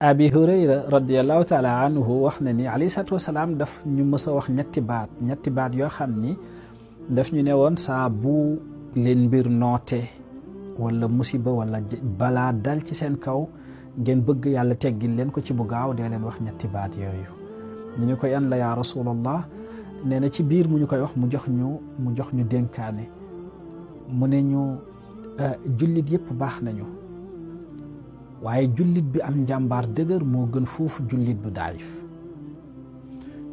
abi hurayra radiallahu taala anhu wax na ni alayhi salaatu wasalaam daf ñu mës a wax ñetti baat yoo xam ni daf ñu ne woon saa bu leen mbir noote wala musiba wala balaa dal ci seen kaw ngeen bëgg yàlla teggil leen ko ci bu gaaw dee leen wax ñetti baat yooyu ñu ne ko yan la yaa rasulallah nee na ci biir mu ñu koy wax mu jox ñu dénkaane mu ne ñu jullit yëpp baax nañu waaye jullit bi am njàmbaar dëgër moo gën foofu jullit bu daayif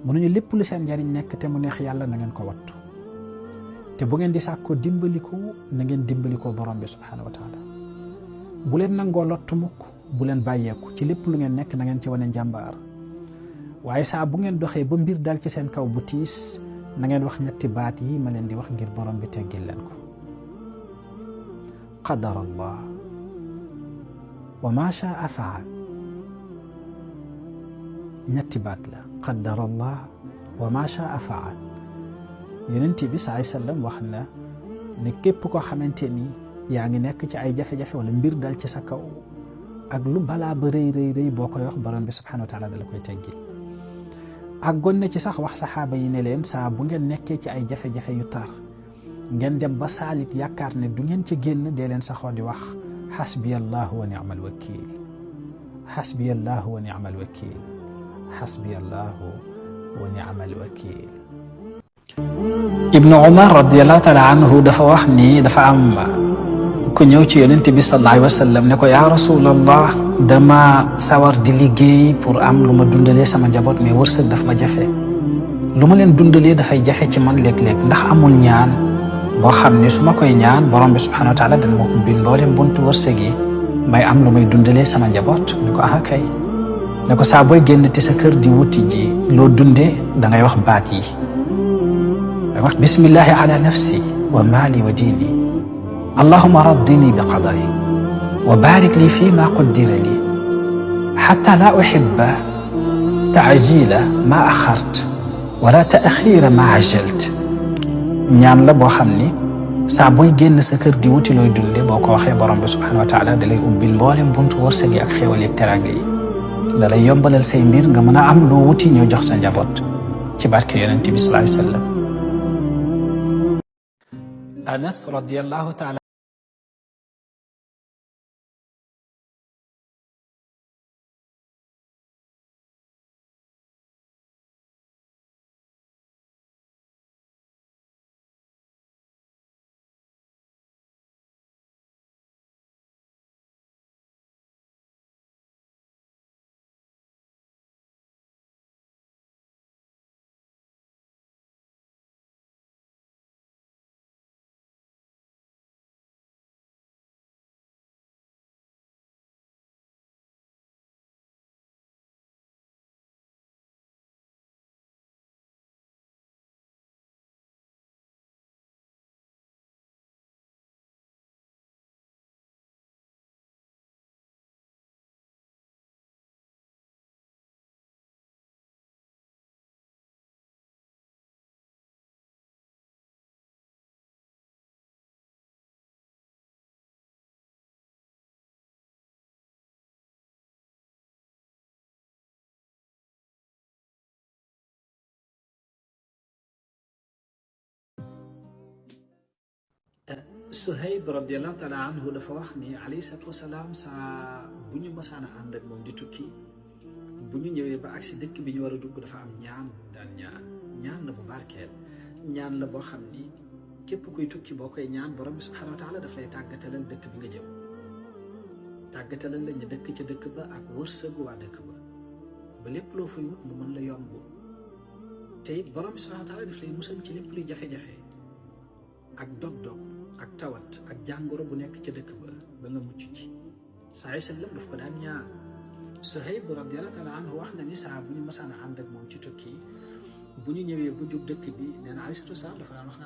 mu ne ñu lépp lu seen njariñ nekk te mu neex yàlla na ngeen ko wattu te bu ngeen di sàkkoo dimbaliko na ngeen dimbalikoo borom bi subhaanahu wa taala bu leen nangoo lottu mukk bu leen bàyyeeku ci lépp lu ngeen nekk na ngeen ci wane njàmbaar waaye saa bu ngeen doxee ba mbir dal ci seen kaw bu tiis na ngeen wax ñetti baat yi ma leen di wax ngir borom bi teggil leen ko qadara allah wa ma shaa faal ñetti baat la qadara allah wa ma shaa faal yonent bi saai sallam wax na ne képp koo xamante ni yaa ngi nekk ci ay jafe-jafe wala mbir dal ci sa kaw ak lu balaa ba rëy boo koy wax borom bi subhanahu wa taala dala koy teggil ak gon na ci sax wax saxaaba yi ne leen saa bu ngeen nekkee ci ay jafe-jafe yu tar ngeen dem ba saalit yaakaar ne du ngeen ci génn dee leen saxoo di wax xasbiyallahu wa ni'mal wakil xasbiyallahu wa ni'mal wakil xasbiyallahu wa ni'mal wakil ibnu umar radiallahu taala anhu dafa wax ni dafa am ku ñëw ci yonent bi sallallahu alayhi wa sallam ne ko yaa rasulallah dama sawar di liggéey pour am lu ma dundalee sama njaboot mais wërsëg daf ma jafe lu ma leen dundalee dafay jafe ci man léeg-léeg ndax amul ñaan boo xam ne su ma koy ñaan borom bi subhanahu wa taala dana ma ubbil mboolem buntu wërsëg yi may am lu may dundalee sama njaboot ne ko ah kay ne ko saa booy génn ti sa kër di wuti ji loo dundee da ngay wax baat yi da wax bismillahi ala nafsi wa maali wa diini allahuma raddini bi qadaik wa barik li fi ma qaddira li xata la uhibba taajila ma axart wala taaxira ma ajalt ñaan la boo xam ni saa booy génn sa kër di wuti looy dunde boo ko waxee borom bi subhanahu wa taala dalay ubbil mboolem buntu wërsëg yi ak xéewal yi ak teraanga yi dalay yombalal say mbir nga mën a am loo wuti ñëw jox sa njaboot ci barke yonent bi sallallahu alayhi wa sallam Anas radiyallahu taala Suhayb radiallahu taala anhu dafa wax ni alayhi salaatu wasalaam saa bu ñu mosaan a ànd ak moom di tukki bu ñu ñëwee ba agsi dëkk bi ñu war a dugg dafa am ñaan bu daan ñaan la bu barkeel ñaan la boo xam ni képp kuy tukki boo koy ñaan borom bi subhanahu wa taala daf lay tàggatalal dëkk bi nga jëm tàggatalal la ñu dëkk ca dëkk ba ak wërsëgu waa dëkk ba lépp loo fay wut mu mën la yomb te it borom bi subhanahu wa taala daf lay musal ci lépp luy jafe-jafe ak dog-dog ak tawat ak jàngoro bu nekk ca dëkk ba nga mucc ci saa sallam daf ko daan ñaan Suhayb radiyallahu taala anhu wax na ni saa bu ñu masaan a ànd ak moom ci tukki bu ñu ñëwee bu jub dëkk bi nee na alayhi salaatu wasalaam dafa daan wax ne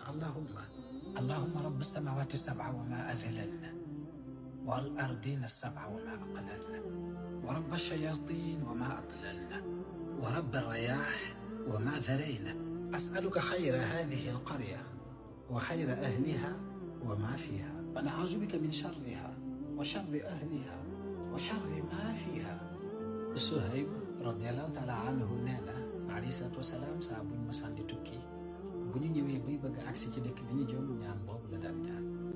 allahumma rabbi samawati sab'a wa ma adlalna wal ardina sab'a wa ma aqlalna wa rabba shayatin wa ma adlalna wa rabba rayah wa ma dharayna as'aluka khayra hadhihi alqarya wa khayra ahliha وما فيها ونعوذ بك من شرها وشر أهلها وشر ما فيها Suhayb radiallahu taala anhu nee na alayhi salaatu wasalaam saa buñ masaan di tukki bu ñu ñëwee bay bëgg agsi ci dëkk bi ñu jëm ñaan boobu la daan ñaan